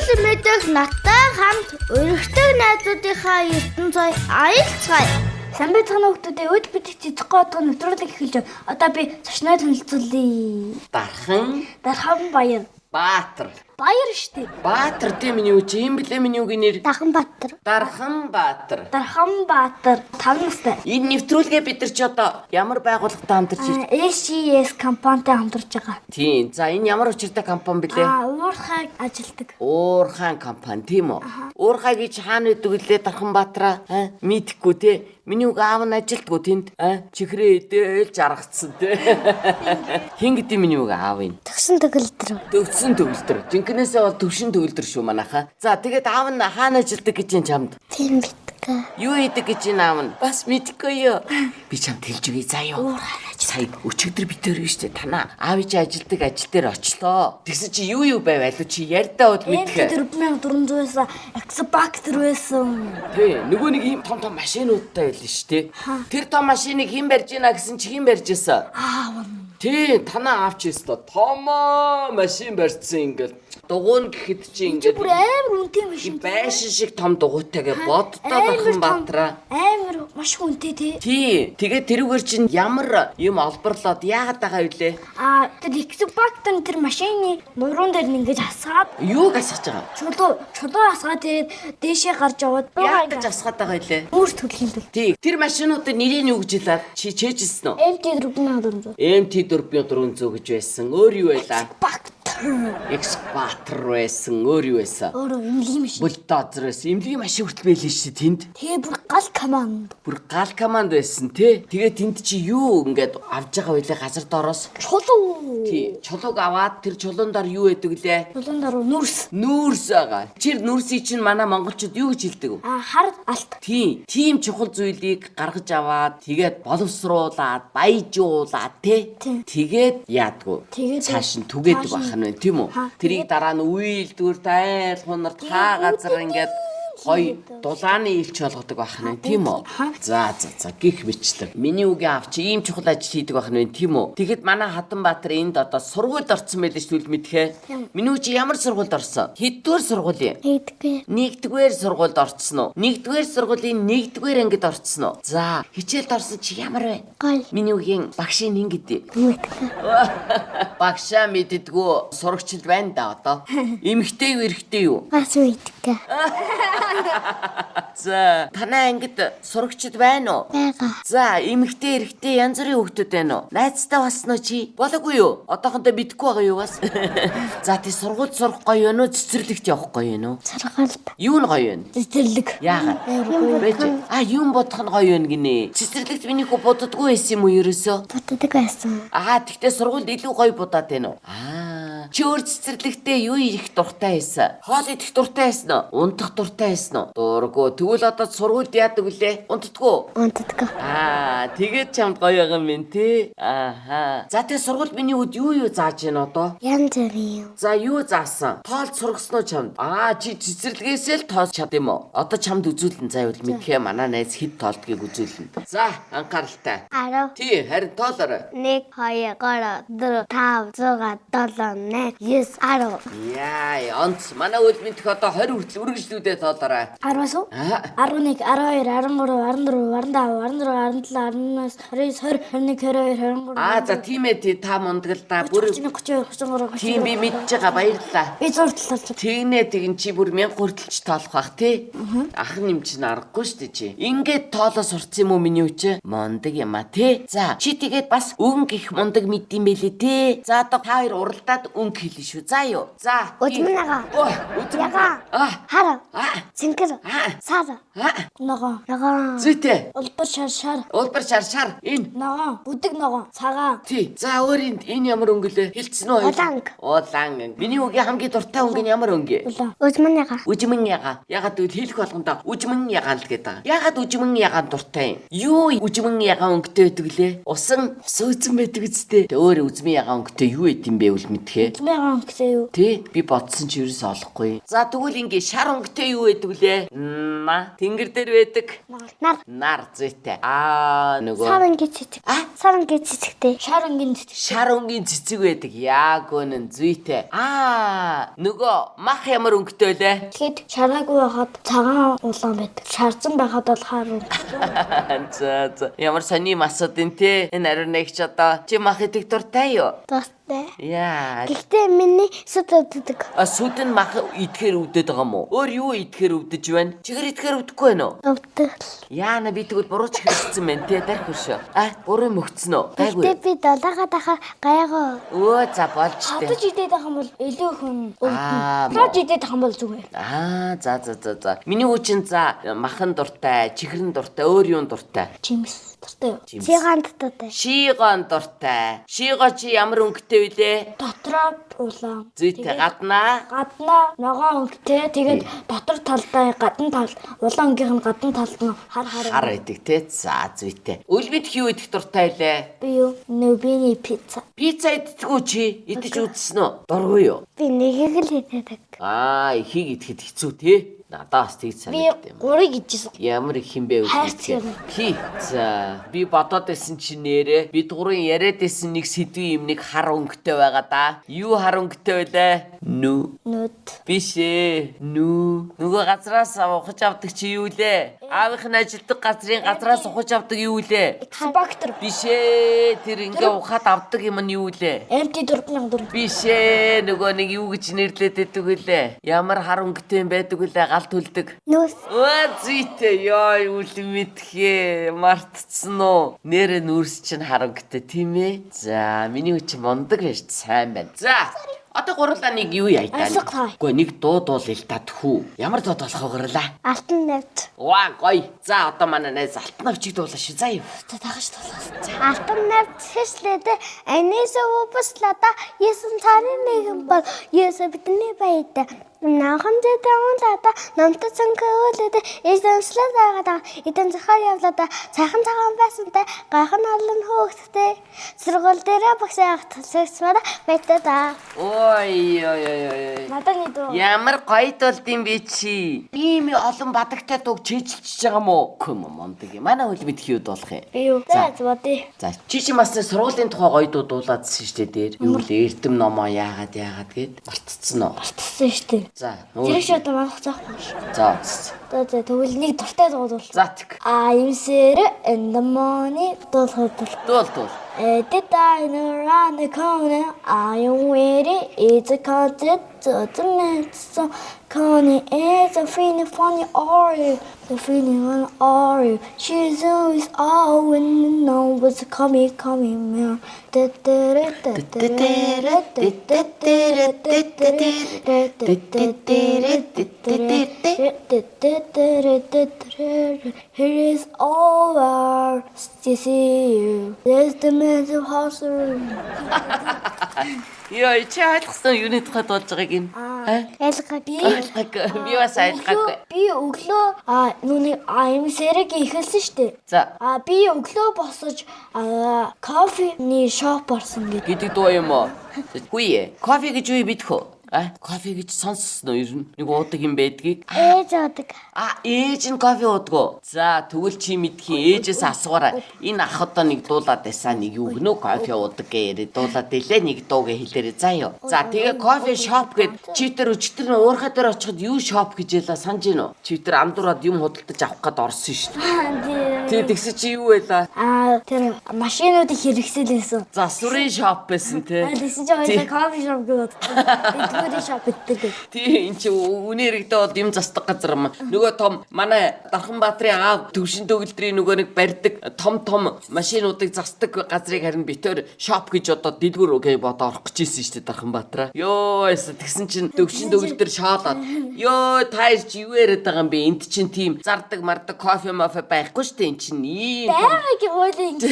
Үл мэдэх надтай хамт өргөдөг найзуудынхаа ертөнц аялцгаая. Сайн байцгаана хүмүүстээ, өд бид цэцэг годох нэвтрүүлэг эхэлж байна. Одоо би зочноо танилцуулъя. Дархан Дархан Баяр. Баатар. Баяр штэ. Баатар тийм миний үү чи юм блэ миний үгийн нэр? Дархан Баатар. Дархан Баатар. Дархан Баатар 5 настай. Энэ нэвтрүүлгээ бид нар чи одоо ямар байгууллагатай хамтарч ирж? SGS компанитай хамтарч байгаа. Тийм. За, энэ ямар учиртай компани блэ? Уурхай ажилтдаг. Уурхаан компани, тийм үү? Уурхай гэж хаана байдаг вүлээ, Дархан Баатараа? Аа, мэдхгүй те. Миний үг аав нь ажилтгүй тэнд. Аа, чихрээ идэл жаргацсан те. Хин гэдэг миний үг аав юм? Төгсөн төгөлдөр. Төвсөн төгөлдөр. Жинкнээсээ бол төвшин төгөлдөр шүү манайхаа. За, тэгээд аав нь хаана ажилтдаг гэж юм чамд? Тийм битгэ. Юу хийдэг гэж энэ аав нь? Бас мэдгүй юу? Би чамд хэлж өгье заа юу. Сая өчигдөр бид тэр шүү дээ. Танаа аав чи ажилтдаг ажил дээр очлоо. Тэгсэн чи юу юу байв алуу чи ярьдаа бол мэдхэ. MT4400 байсан, Xbox байсан. Тий, нөгөө нэг ийм том том машинуудтай байлаа шүү дээ. Тэр том машиныг хэн барьж ийна гэсэн чи хэн барьж исэн? Аав нь. Тий, танаа аав чи өстө томоо машин барьсан ингээл. Дугуун гэхэд чи Чи ингээд бүр амар үнэтэй машин. байшин шиг том дугуйтайгээ боддоо Амар Дархан том. Баатраа. Амар маш их үнэтэй те. Тий, тэгээд тэрүүгээр чинь ямар юм олборлоод яагаад байгаа вэ? Тэр Xbox-ын тэр машины нуруунд дээр нь ингэж асгаад Юуг асгаж байгаа? чулуу асгаад тэгээд дээшээ гарч яваад Яагаад гэж асгаад байгаа вэ? Үүр төрлийн төл. Тий, тэр машинуудын нэрийг нь юу гэж хэлээ? Чи чэйжилсэн үү? MT4400. MT4400 гэж байсан. Өөр юу байлаа? Бактер. Экспатр байсан. Өөр юу байсан? Өөрөө эмнэлгийн машин. Бульдозер байсан. Эмнэлгийн машин хүртэл байлээ шүү дээ тэнд. Тэгээ бүр гал команд. Бүр гал команд байсан тий. Тэгээ тэнд чи юу ингээд авж байгаа вэ газар доороос? Чулуу. Тий, чулууг аваад тэр чулуун дор юу байдаг лээ? Чулуун дараа нүрс. Нүүрс байгаа. Тэр нүүрсийг чинь манай монголчууд юу гэж хэлдэг вэ? Хар алт. Тийм, тийм чухал зүйлийг гаргаж аваад тэгээд боловсруулад, баяжуулаад тий. Тийм. Тэгээд яадгүй. Тэгээд Цааш нь түгээдэг цааш нь- байх нь байна, тийм үү? Ха, Тэрийг дараа нь үйлдвэрт айл хунарт хаа газар ингээд гоё дулааны илч болгодог байх нь байна, тийм үү? Ха. За, гих мэтлэг. Миний үгийн авч ийм чухал ажил хийдэг байх нь байна, тийм үү? Тэгэхэд манай Хатанбаатар энд одоо сургуульд орсон байлээ шүү дээ мэдхэ. Тийм. Миний үг чи ямар сургуульд орсон? Хэддүгээр сургуулийн? Хийдэггүй. Нэгдүгээр сургуульд орцсон уу? Нэгдүгээр сургуулийн нэгдүгээр ангид орцсон уу? За, хичээлд орсон чи ямар вэ? Гоё. Миний үгийн багшийн нин гэдэг. Мэдгүй. Багшаа мэддэггүй сурагчд байна да одоо. Эмэгтэй юу, эрэгтэй юу? Бас мэдгүй. За, танай ангид сурагчд байна уу? Бага. За, эмэгтэй, эрэгтэй янз бүрийн хүүхдүүд байна уу? Найзтай болсон уу чи? Болоогүй юу? Одоохондоо мэдэхгүй байгаа юу бас? За, тий, сургуульд сурах гоё юм уу? Цэцэрлэгт явах гоё юм уу? Сургуульд. Юу нь гоё юм? Цэцэрлэг. Яагаад? Бэж. Юм бодох нь гоё юм гинэ. Цэцэрлэгт миний хүү буддаггүй байсан юм уу ерөөсөө? Буддаг байсан. Тэгтээ сургуульд илүү гоё будаад байна уу? Чи өөр цэцэрлэгтээ юу их дуртай байсан? Хоол идэх дуртай байсан уу? Унтах дуртай байсан уу? Дурггүй. Тэгвэл одоо сургуульд яадаг вүлээ? Унтдаггүй. Унтдаг. Тэгээд чамд гоё байгаа юм тий. Ааха. За, тэгээ сургуульд миний үд юу юу зааж байна одоо? Янз бүрийн юм. За, юу заасан? Тоолд сургасан уу чамд? Чи цэцэрлэгээсээ л тоолж чад юм уу? Одоо чамд үзүүлэн заяа үл мэдхээ манай найз хэд тоолдгийг үзүүлнэ. За, анхааралтай. 10 Тий, харин тоолоорой. 1 2 3 4 5 6 7 8 9 10. Яа, онц манай үл мэдэх одоо 20 хүртэл үргэлжлүүдээ тоолоорой. 10-аас уу? 11, 12, 13, 14, 15, 16, 17, 18, 19, 20, 21, 22, 23. За, тийм ээ, тий, та мундаг л да. Бүр 31, 32, 33. тийм би мэдж байгаа, баярлалаа. Би зур талж. Тэгнэ тэгин чи бүр 1000 хүртэлч тоолох бах тий. Ах нь юм чинь аргагүй шүү дээ чи. Ингээд тоолоо сурцсан юм уу миний үчи? Мундаг юм а тий. За, чи тэгээд бас өнгө их мундаг мэддэм байлээ тий. За, одоо та хоёр уралдаад өнгө хэлнэ шүү. За юу? За. Үзмэн ага. Ой, үзмэн. Ягаан. Хар. Цэнхэр. Сар. Ногоон. Ногоон. Зүйтэй. Улбар шар шар. Улбар шар шар. Энэ. Ногоон. Бүдэг ногоон. Цагаан. Тий. За, өөр энд энэ ямар өнгө лээ? Хэлсэн үү? Улаан өнгө. Улаан өнгө. Миний үгийн хамгийн дуртай өнгө нь ямар өнгө? Улаан. Үзмэн ага. Үжмэн ягаан. Ягаад гэвэл хэлэх болгондоо үжмэн ягаан л гэдэг байгаа. Ягаад үжмэн ягаан дуртай юм? Юу үжмэн ягаан өнгөтэй байдаг лээ? Усан үзэн байдаг үсттэй. Тэ өөр үжмэн ягаан өнгөтэй юу байд юм бэ үл мэдхээ? Нулимын өнгөтэй юу? Тэ би бодсон чи ерөөс олохгүй. За тэгвэл ингээ шар өнгөтэй юу байдаг лээ? На тэнгэр дээр байдаг. Нар. Нар зүйтэй. Аа нөгөө Сар өнгийн цэцэг. А? Сар өнгийн цэцэгтэй. Шар өнгийн цэцэг. Шар өнгийн цэцэг байдаг. Яг үнэн зүйтэй. Аа нөгөө мах ямар өнгөтэй лээ? Тэгэхэд шараагүй байхад цагаан улаан байдаг. Шарсан байхад бол хар өнгө. За за. Ямар сони юм асуудын те. Энэ ариун нэгч одоо чи мах идэх дуртай юу? Дуртай. Яа. Гэхдээ миний сүд өвддөг. А сүд нь мах идэхээр өвдөд байгаа юм уу? Өөр юу идэхээр өвдөж байна? Чихэр идэхээр өвдөхгүй байна уу? Өвдөг. Яана би тэгвэл буруу чихэрсэн мэн те дарх хөшөө. А буруу мөгцсөн үү? Гайгүй. Гэхдээ би долоогоо дахаар гайгүй. Өө за болж тээ. Хадаж идээд байх юм бол илүү хүн Аа, өвдөнө. Хадаж идээд байх юм бол зүгээр. Аа за за за за. Миний хүү чин за махан дуртай, чихрэн дуртай, өөр юун дуртай? Чимс дуртай юу? Чимс. Чиганд дуртай. Шийгон дуртай. Шийго чи ямар өнгөтэй вүлээ? Дотроо улаан. Зүйтэй гаднаа. Гаднаа ногоон өнгөтэй. Тэгээд дотор талдаа гадна тал улаан өнгийнх нь гадна талд нь хар хар. Хар байдаг те. За зүйтэй. Үлмэд юу идэх дуртай лээ? Би юу? Нөбиний пицца. Пицца иддэггүй чи? Идэж үзсэн үү? Дургүй юу? Би нэгийг л иддэг. Аа, ихийг идэхэд хэцүү те. Надаа бас тэгж Би санагдав юм. гурыг идчихсэн. Ямар их юм бэ Хайрцаг үлмэд? юм. Хи. За, би бодоод байсан чи нэрээ бид гурын яриад байсан нэг сэдвийн юм нэг хар өнгөтэй байгаа да. Юу хар өнгөтэй вэ? Нү. Нүд. Биш ээ. Нү. Нөгөө газраас ухаж авдаг чи юу лээ? Аавынх нь ажилдаг газрын газраас ухаж авдаг юу лээ? Бактер. Биш ээ. Тэр ингээ ухаад авдаг юм нь юу лээ? MT 4004. Биш ээ. Нөгөө нэг юу гэж нэрлээд байдаг вүлээ? Ямар хар өнгөтэй юм байдаг вүлээ? Гал түлдэг. Нүс. Өө зүйтэй ёо юу л мэдхээ мартцсан уу? Нэрэ нүрс чинь хар өнгөтэй тийм ээ? За миний хүү чи мундаг байж сайн байна. За одоо гурлаа нэг юу яа та? Ансаг цай. Үгүй нэг дуу дуул ил та тхүү. Ямар дуу дуулах вэ гурлаа? Алтан навч. Ваа гоё. За одоо манай найз алтан авчиг дуулаа шүү заа юу. За тагаш тулаас. Алтан навч хэслээд анис өвөслада Есүс цааны нэгэн бол Есүс бидний баяд. Нахан зэдэн лада намтан цанкөлөд эзэнслээ дагаад эдэн захаар явлаа сайхан цагаан байсантай гайхан олон хөөгдтэй сургууль дээрээ багш яах тусагсмаар баятаа да. Ой ой ой ой. Надад нэг дуу. Ямар гоё дуулд юм бэ чи? Ийм олон бадагтай дууг чийжилчихэж байгаа мó? Үгүй юм мундаг юм. Манай хөл мэдх юу дуулах юм? Би юу? За бодъё. За чи чи бас нэг сургуулийн тухай гоё дуу дуулаадсэн шүү дээ дээр. Юу л эрдэм номоо яагаад яагаад гэд мартцсан уу? Мартсан шүү дээ. За Тэр шиг одоо манах заахгүй. За За за тэгвэл нэг дуртай дуу дуул. за тэг. I'm sitting in the morning дуулах дуу. Дуул дуул. At the diner around the corner, I am waiting. It's a concert, the man so corny. It's a feeling funny are The feeling on are you? She's always all when the numbers coming, coming mirror. Here is all our to see you. There's the man's house room. Йоо чи ойлгосон юуны тухай дуулж байгааг юм? Аа? Ялгаагүй. Ойлгоогүй. Би бас ойлгоогүй. Би өглөө а нүг I'm сэрэг эхэлсэн штэ. За А би өглөө босож а, кофений шоп орсон гэдэг. гэдэг дуу юм уу? Үгүй ээ. Кофе гэж юу мэдэх үү? А кофе гэж сонссон уу ер нь? Нэг уудаг юм байдгийг. Ээж удаг. А ээж нь кофе уудгүй. За тэгвэл чи мэдхийн ээжээс асуугаарай. Энэ ах одоо нэг дуулаад байсан нэг юу гэнэ кофе уудаг гэж яриад дуулаад илээ нэг дуу гэ хэлээрэй заа юу. За тэгээ кофе шоп гэд чи тэр өчтөр нь уурхай дээр очиход юу шоп гэж ялаа санаж гин үү? Чи тэр андуураад юм худалдаж авах гээд орсон шүү дээ. Тий тэгсэн чи юу байлаа? А тэр машинуудыг хэрэгсэлээсэн. Засварын шоп байсан те. А тэгсэн чи хоёлаа кофе шоп гэж бодсон. Эдгүүрийн шоп гэдэг гэж. Тий эн чи үнэ хэрэгдээ бол юм застдаг газар юм. Нөгөө том манай Дархан Баатрын аав төвшин төгөлдрийн нөгөө нэг барьдаг том том машинуудыг застдаг газрыг харин битээр шоп гэж одоо дэлгүүр гэж бодоо орох гэж ирсэн шүү дээ Дархан Баатраа. Йоо эсэ тэгсэн чин төвшин төгөлдөр шоолоод ёо та хоёр чи юу яриад байгаа юм бэ? Энд чин тийм зардаг мардаг кофе мофе байхгүй шүү дээ эн чин ийм том Байгаагийн хуулийн ингэ.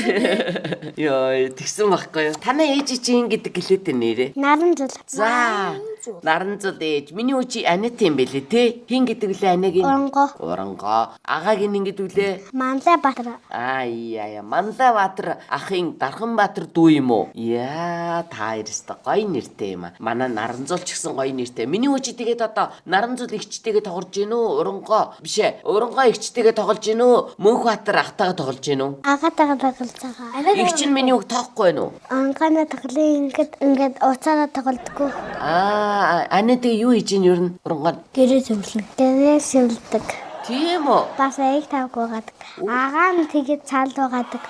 Йоо тэгсэн байхгүй юу? Танай ээж чи ин гэдэг гэлээд нэрээ. Наран зул. За. Наранзуул. Наранзуул ээж. Миний үчи Анит юм бэлээ те. Хин гэдэг лээ Анигийн? Урангоо. Урангоо. Агааг нь гэдэг лээ? Манлай Баатар. Аа яа яа. Манлай Баатар ахын Дархан Баатар дүү юм уу? Яа, та ерөөстө гоё нэртэй юм аа. Манай Наранзуул ч гэсэн гоё нэртэй. Миний үчи тэгээд одоо Наранзуул эгчтэйгээ тоглож гин үү? Урангоо. Биш ээ. Урангоо эгчтэйгээ тоглож гин үү? Мөнх Баатар ахтайгаа тоглож гин үү? Агаатайгаа тоглож байгаа. Эгч нь миний үг тоохгүй байна уу? Ангаана тоглоё ингээд ингээд уцаараа тоглодгоо. Аа, Ани тэгээ юу хийж ийн ер нь урангоо? Гэрээ зөвлөн. Гэрээ шилдэг. Тийм үү? Бас аяг тавгүй гадаг. Агаа нь тэгээд цаал гадаг.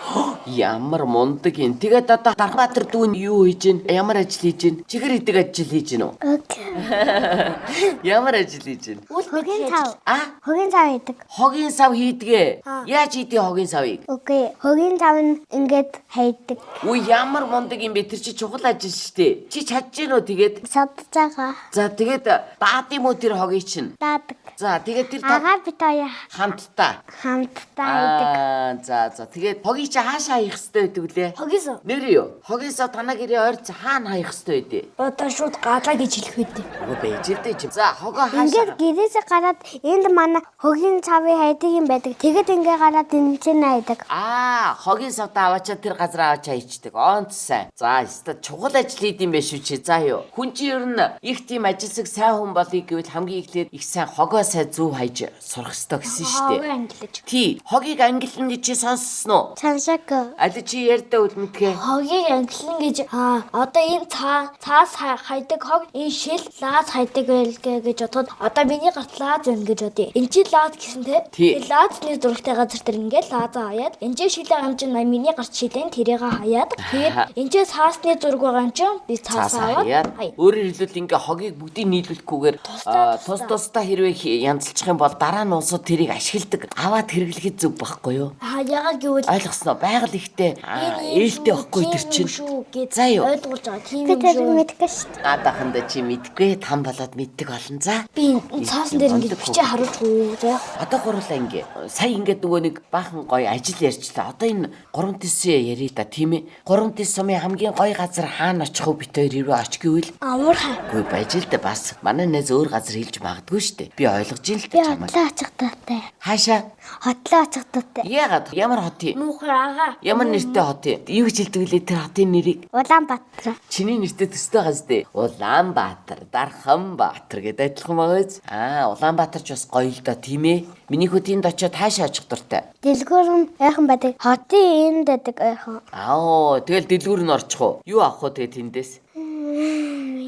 Ямар мундаг юм. Тэгээд одоо Дархбаатар дүү нь юу хийж ийн? Ямар ажил хийж ийн? Чихэр идэг ажил хийж ийн үү? Окей. Ямар ажил хийж ийн? Хогийн цав. А? Хогийн цав идэг. Хогийн сав хийдгээ. Яаж хийдий хогийн савыг? Окей. Хогийн цав нь ингээд хайдаг. Үгүй ямар мундаг юм бэ? Тэр чи чухал ажил шүү дээ. Чи чадж гин үү тэгээд? Чадж байгаа. За тэгээд даад юм уу тэр хогийг чинь? Даадаг. За тэгээд тэр та Агаа бит хоёр хамтдаа. хамтдаа идэг. Аа за за тэгээд хогийг чи хаашаа хаях хэвтэй байдаг вүлээ? Хогийн сав. Нэр юу? Хогийн сав танаа гэрээ ойр хаана хаях хэвтэй байдээ? Одоо шууд гадаа гэж хэлэх үү. Үгүй байж л дээ чи. За хогоо Ингээд хаашаа? гэрээсээ гараад энд манай хогийн цавыг хайдаг юм байдаг. Тэгээд ингээ гараад энэ чинь хайдаг. Аа, хогийн савтаа аваачаа тэр газар аваачаа хийчдэг. Онц сайн. За, өстө чухал ажил хийд юм биш үү чи. За юу. Хүн чи ер нь их тийм ажилсаг сайн хүн болъё гэвэл хамгийн эхлээд их сайн хогоо сайн зөв хайж сурах ёстой гэсэн шүү Хогоо дээ. ангилаж. Тий, хогийг ангилна гэж чи сонссон уу? Сонсог. Али чи ярьдаа үл мэдгээ. Хогийг ангилна гэж аа одоо энэ цаа цаас хайдаг хог энэ шил лааз хайдаг байлгээ гэж бодоход одоо миний гарт лааз байна гэж бодъё. Энэ чи лааз гэсэн те. Тий. Тэр лаазны зурагтай газар дээр ингээд лаазаа хаяад энэ чи шил байгаа юм чинь миний гарт шилэн тэрийг хаяад тэгээд энэ чи цаасны зураг байгаа юм чинь би Цаас цаасаа аваад хаяад. хаяа. Өөрөөр хэлбэл ингээ хогийг бүгдийг нийлүүлэхгүйгээр Тусдаа, тус тусдаа хэрвээ янзалчих юм бол дараа нь улсууд тэрийг ашигладаг. Аваад хэрэглэхэд зөв байхгүй юу? Аа ягаад гэвэл Ойлгосноо байгаль ихтэй энэ юм ээлтэй шүү, байхгүй тийм тэр юм чинь. шүү гэж За юу. ойлгуулж байгаа тийм Би юм тэр шүү. мэдгүй шүү дээ. Гадааханда чи мэдгүй там болоод мэддэг олон за. Би энэ цаасан дээр ингэж бичээ харуулж уу за. Одоо гурлаа ингээ. Сая ингээд нөгөө нэг баахан гоё ажил ярьчлаа. Одоо энэ гурван тис ярий да тийм ээ. Гурван тис сумын хамгийн гоё газар хаана очих вэ бит хоёр хэрвээ оч гэвэл Амуурхай. Үгүй байж л дээ бас манай найз өөр газар хэлж магадгүй шүү дээ. Би ойлгож ин л Би дээ чамайг. хотлоо очих дуртай. Хаашаа? Хотлоо очих дуртай. Яагаад? Ямар хот юм? Муухай агаа. Ямар нэртэй хот юм? Юу гэж хэлдэг вүлээ тэр хотын нэрийг? Улаанбаатар. Чиний нэртэй төстэй байгаа зү. Улаанбаатар, Дарханбаатар гэдэг адилхан байгаа биз? Аа, Улаанбаатар ч бас гоё л доо тийм ээ. Миний хүү тэнд очиод хаашаа очих дуртай? Дэлгүүр нь ойхон байдаг. Хотын энд байдаг ойхон. Аа, тэгэл дэлгүүр нь орчих уу? Юу авах вэ тэгээ тэндээс?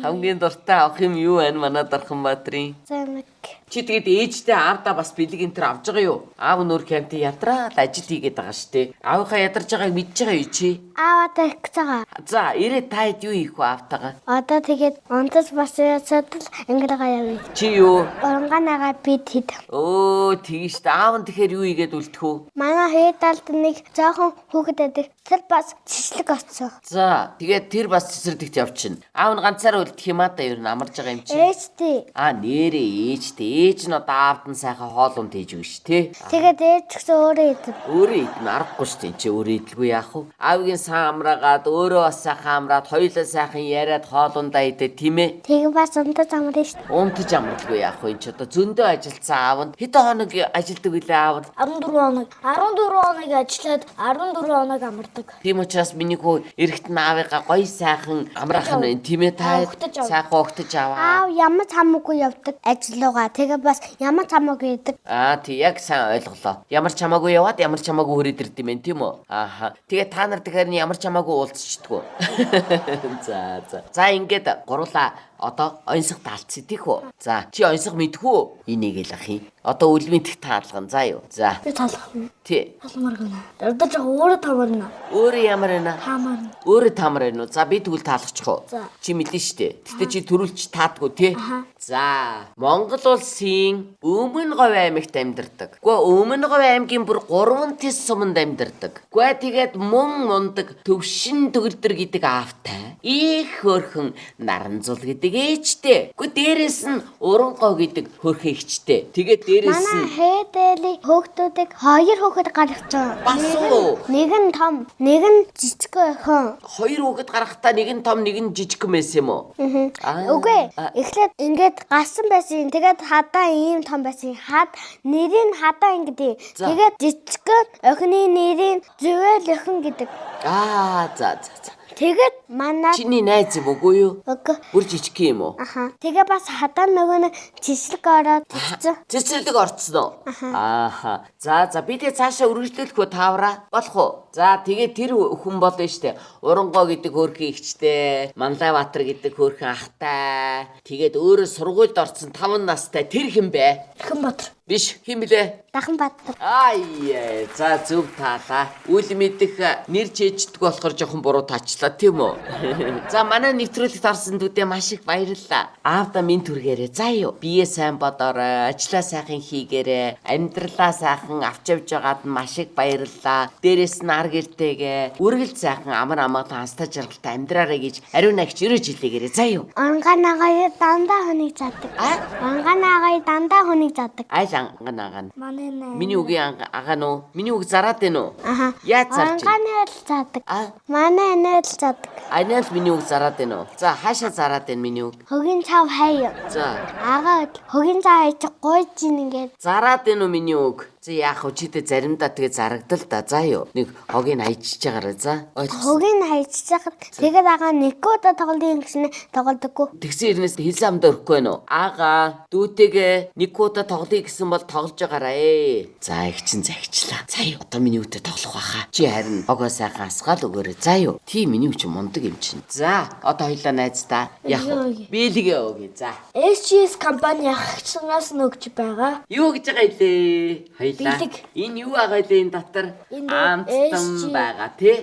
Хамгийн дуртай авах юм юу байна манай Дарханбаатарын? Замаг. Чи тэгээд ээжтэй аавдаа бас бэлэг энэ төр авч байгаа юу? Аав нөр кемти ядраа л ажил хийгээд байгаа шүү дээ. Аавынхаа ядарч байгааг мэдж байгаа юу чи? Ааваа тэгцгаа. За, ирээд та хэд юу хийх вэ аавтайгаа? Одоо тэгээд унтаж бас яцаад л ангилгаа явъя. Чи юу? Уранганагаа би тэд. Өө, тэгэн шүү дээ. Аав нь тэгэхээр юу хийгээд үлдэх үү? Манай хоёр талд нэг жоохон хүүхэд байдаг. Тэр бас цэцлэг очсон. За, тэгээд тэр бас цэцэрлэгт явчихна. Аав нь ганцаараа үлдэх юм аа да ер нь амарж байгаа юм чи. Ээжтэй. Аа, нэрээ ээжтэй. Ээж нь одоо аавд нь сайхан хоол унд хийж өгнө шүү, тэ? Тэгээд ээж ч гэсэн өөрөө идэв. Өөрөө идэн аргагүй шүү дээ. Чи өөрөө идэлгүй яах вэ? Аавгийн сан амраагаад өөрөө бас сайхан амраад хоёулаа сайхан яриад хоол ундаа идэ тийм ээ? Тэгээ бас унтаж амарна шүү дээ. Унтаж амралгүй яах вэ? Чи одоо зөндөө ажилдсан аав нь хэдэн хоног ажилдаг вүлээ аав нь? 14 хоног 14 хоног ажиллаад 14 хоног амардаг. Тийм учраас миний хүү эрэгт нь аавыгаа гоё сайхан амраах нь байна. Тийм ээ та Угтаж ав. сайхан угтаж аваа. Аав ямар ч хамаагүй явдаг ажил руугаа. Тэгээ бас ямар ч хамаагүй идэг. Аа тий яг сайн ойлголоо. Ямар ч хамаагүй яваад ямар ч хамаагүй хүрээд ирд юм байна тийм үү? Ааха. Тэгээ та нар тэгэхээр нь ямар ч хамаагүй уулзчихдээ. За за. За ингээд гурлаа одоо оньсох таалцъя тийх үү? За чи оньсох мэдэх үү? Энийг л ах юм. Одоо үлмийн тех таалган за юу. За Би талах. тий. Таламар гэнэ. Одоо ч өөрөө тамарна. Өөрөө ямар байна? Тамарна. Өөрөө таамар байна уу? За би тэгвэл таалгачих уу? За. Чи мэднэ штэ. Гэтэ чи төрүүлч таадгүй тий? За, Монгол улсын Өмнө говь аймагт амьдардаг. Гэхдээ Өмнө говь аймгийн бүр 3 тис суманд амьдардаг. Гэхдээ тэгээд мөн мундаг Төвшин төгөлдөр гэдэг аавтай их хөөрхөн Наранзул гэдэг гэдэг ээжтэй. Гэхдээ дээрэс нь Урангоо гэдэг хөөрхөн эгчтэй. Тэгээд дээрэс Манай нь хээдэли хөөхтүүдийг хоёр хөөхөд гаргацсан. Бас уу? Нэг нь том, нэг нь жижиг охин. Хоёр хүүхэд гаргахдаа нэг нь том, нэг нь жижигхэн байсан юм уу? Аа. Үгүй. А. Эхлээд ингээд гарсан байсан. Тэгээд хадаа ийм том байсан. Хад нэрийг хадаа ингэдэг. За. Тэгээд жижигхэн охины нэрийг зүвэл охин гэдэг. Аа, за за за. Тэгээд манай Чиний найз юм уугүй юу? Үгүй. Бүр жижиг юм уу? Аха. Тэгээ бас хадаа нөгөө нэг чишлэг ороод тэгсэн. Цэцэрлэг орцсон уу? Ааха. За за би тэгээ цаашаа үргэлжлүүлэх үү таавраа? Болох уу? За тэгээ тэр хүн болно штэ. Урангоо гэдэг хөөрхөн эгчтэй, Манлайбаатар гэдэг хөөрхөн ахтай. Тэгээд өөрөө сургуульд орсон 5 настай тэр хэн бэ? Хэн Батар. Биш хэн блэ? Дахан Баатар. Ай за зөв таалаа. Үл мэдэх нэр чэждэг болохоор жоохон буруу таачлаа тийм үү? За манай нэвтрүүлэгт орсон дүдээ маш их баярлалаа. Аавда минь түргээрээ за юу. Бие сайн бодоорой, ажлаа сайхан хийгээрэй, амьдралаа сайхан авч явж байгаад нь маш их баярлалаа. Дээрээс нь ар гэртэйгээ үргэлж сайхан амар амгалан анстай жаргалтай амьдраарай гэж ариун агч өрөөж хэлээгээрэй. За юу. Онгон агаа дандаа хүнийг задаг. А? Онгон агаа дандаа хүнийг задаг. Айл анган аган. Манай найз. Миний үгийн агаан уу? Миний үг зараад байна уу? Аха. Яаж зарж байна? Онгон л задаг. А? Манай анаа л задаг. Аниал миний үг зараад байна уу? За хаашаа зараад байна миний үг? Хөгийн цав хаяа. За Агаа хөгийн цав хайж гуйж ин ингээд зараад байна уу миний үг? За яах вэ? Чидэ заримдаа тэгээ зарагдал та. За юу? Нэг хогийг хайчиж байгаарай за. Ойлгосон. хөгийн хайчихад тэгээд агаа нэг удаа тоглодог гэсэн тоглодоггүй. Тэгсэн ирнээс хэлсэн амдаа өрөхгүй байна уу? Агаа дүүтэйгээ нэг удаа тоглоё гэсэн бол тоглож байгаарай. За их чин загчлаа. За юу? Одоо миний үедээ тоглох байхаа. Чи харин хогоо сайхан асгаал өгөөрэй. За юу? Тийм миний үе чи мундаг юм чинь. За одоо хоёлаа найздаа. Яг Бэлгээ өгье. бэлгээ өгье. За. SGS компани ахчнаас нь өгч байгаа. Юу гэж байгаа илээ? Хоёлаа. Бэлэг. Энэ юу байгаа илээ энэ дотор? Энд Амттан SG. байгаа тий?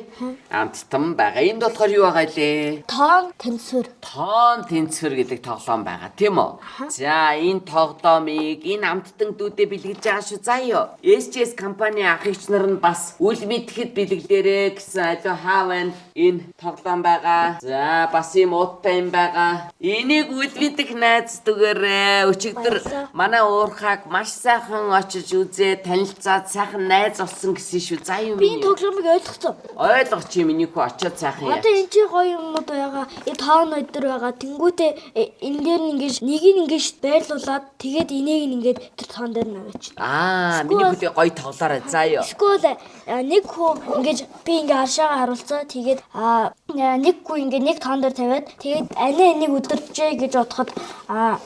Амттан байгаа. Энд болохоор юу байгаа илээ? Тоон тэнцвэр. Тоон тэнцвэр гэдэг тоглоом байгаа тийм үү? За энэ тоглоомыг энэ амттан дүүдээ бэлгэлж байгаа шүү заа юу. SGS компани ах эгч нар нь бас үл мэдэхэд бэлгэлээрэ гэсэн аливаа хааван энэ тоглоом байгаа. За бас юм ууттай юм байгаа. Энийг үл мэдэх найз дүгээрээ өчигдөр Баярлалаа. манай уурхааг маш сайхан очиж үзээ танилцаад сайхан найз болсон гэсэн шүү. За юу Би энэ миний. тоглоомыг ойлгоцсон. Ойлгоч юм миний хүү очиод сайхан яа. Одоо энэ чинь гоё юмнууд байгаа. Энэ тоон өдр байгаа. Тэнгүүтээ энэ дээр нь ингэж нэг нь ингэж байрлуулад тэгээд энийг нь ингэж тэр тоон дээр нь аваач. Аа, миний Эсвэл- хүүтэй гоё тоглоорой. За юу. Эсвэл нэг хүү ингэж би ингээ аршаага харуулцаа тэгээд нэг хүү ингээ нэг тоон дээр тавиад тэгээд анаа энийг өдөржээ гэж бодоход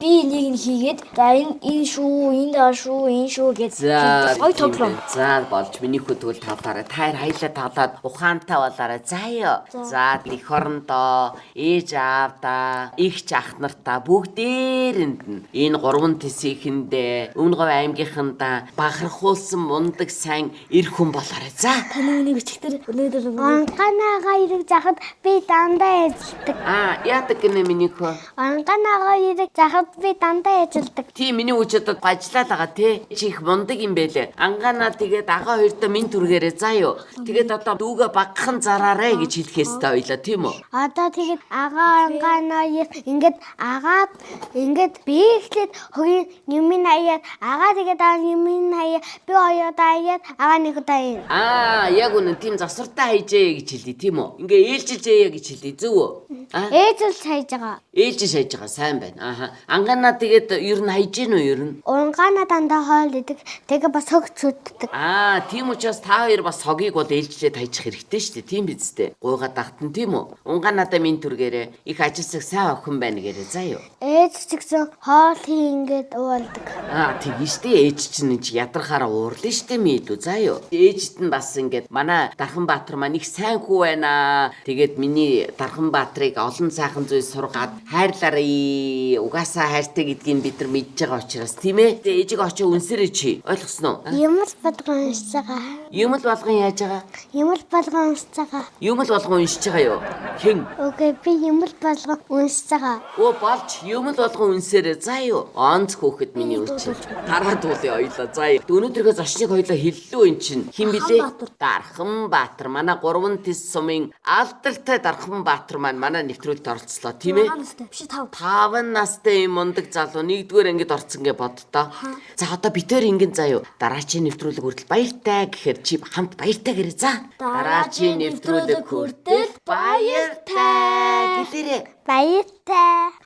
би энийг нь хийгээд за энэ энэ шүү, энэ даа шүү, энэ шүү гэж За гоё тийм тоглоом. ээ. За болж миний хүү тэгвэл тоглоорой. Та хоёр хоёлаа тоглоод ухаантай болоорой. За юу. За эх орондоо ээж аавдаа, эгч ах нартаа бүгдээрэнд нь энэ гурван тэсийнхэндээ Өмнө Говь аймгийнхандаа бахархуулсан мундаг сайн эр хүн болоорой. За. Таны үнийг өчигдөр өнөөдөр Онгон агаа ирэг захад би дандаа ажилладаг. Аа, яадаг гинэ миний хүү? Онгон агаа ирэг захад би дандаа ажилладаг. Тийм миний үуч одоо гажлаа л байгаа тий. Чи их мундаг юм бэлээ. Ангаанаа тэгээд агаа хоёртоо минь түргээрээ заа юу. Тэгээд одоо дүүгээ багхан зараарэ гэж хэлэх ёстой байлаа тийм үү? Одоо тэгээд агаа онгон хоёр ингээд агаад ингээд би эхлээд хөгийн юмын хаяад агаа тэгээд аа юмын хаяа би хоёр удаа хаяад агаа нэг удаа хаяа. Аа, яг үнэн тийм засвартай хайжээ гэж хэлье тийм үү? Ингээ ээлжилжээ гэж хэлье зөв үү? Аа, Ээж л хайж байгаа. ээлжиж хайж байгаа сайн байна. Ааха. Ангаанаа тэгээд ер нь хайж гин үү ер нь? Унгаана дандаа хоол идэг. Тэгээ бас хог цүтдэг. Аа, тийм учраас та хоёр бас хогийг бол ээлжлээд хайчих хэрэгтэй шүү дээ. Тийм биз дээ. Гуйгаа дагтан тийм үү? Унгаанадаа минь түргээрээ их ажилсаг сайн охин байна гэрээ заа юу. Ээж ч гэсэн хоол хий ингээд уулдаг. Аа тэгин штэ ээж чинь энэ чи ядрахаараа уурлаа штэ мэдүү заа юу. Ээжд нь бас ингээд манай Дархан Баатар маань их сайн хүү байна. Тэгээд миний Дархан Баатрыг олон сайхан зүйл сургаад хайрлаарай. Угаасаа хайртай гэдгийг бид нар мэдж байгаа учраас тийм ээ. Тэгээ ээжийг очиж үнсэрэй чи. Ойлгосноо? Юм л болгон уншиж байгаа. Юм л болгон яаж байгаа? Юм л болгон уншиж байгаа. Юм л болгон уншиж байгаа юу? Хэн? Үгүй би юм л болгон уншиж байгаа. Өө болж юм л болгон үнсээрээ заа юу. Онц хөөхөд миний үчин. Тараа дуулын ойлоо заа юу. Өнөөдрийнхөө зочныг хоёлоо хэллүү эн чинь. Хин блэ? Баатар. Дархан Баатар. Манай гурван тэс сумын алдарт Мундаг Дархан Баатар маань манай нэвтрүүлэлт оролцлоо, тийм ээ? 6 настай. Биш 5. 5 настай юм мундаг залуу нэгдүгээр ангид орцсон гэ боддоо. За, одоо бид хоёр ингэн заяа. Дараачийн нэвтрүүлэг хүртэл баяртай гэхээр чи хамт баяртай гэрээ за. Дараачийн нэвтрүүлэг хүртэл баяртай гэлээрэй. Баяртай.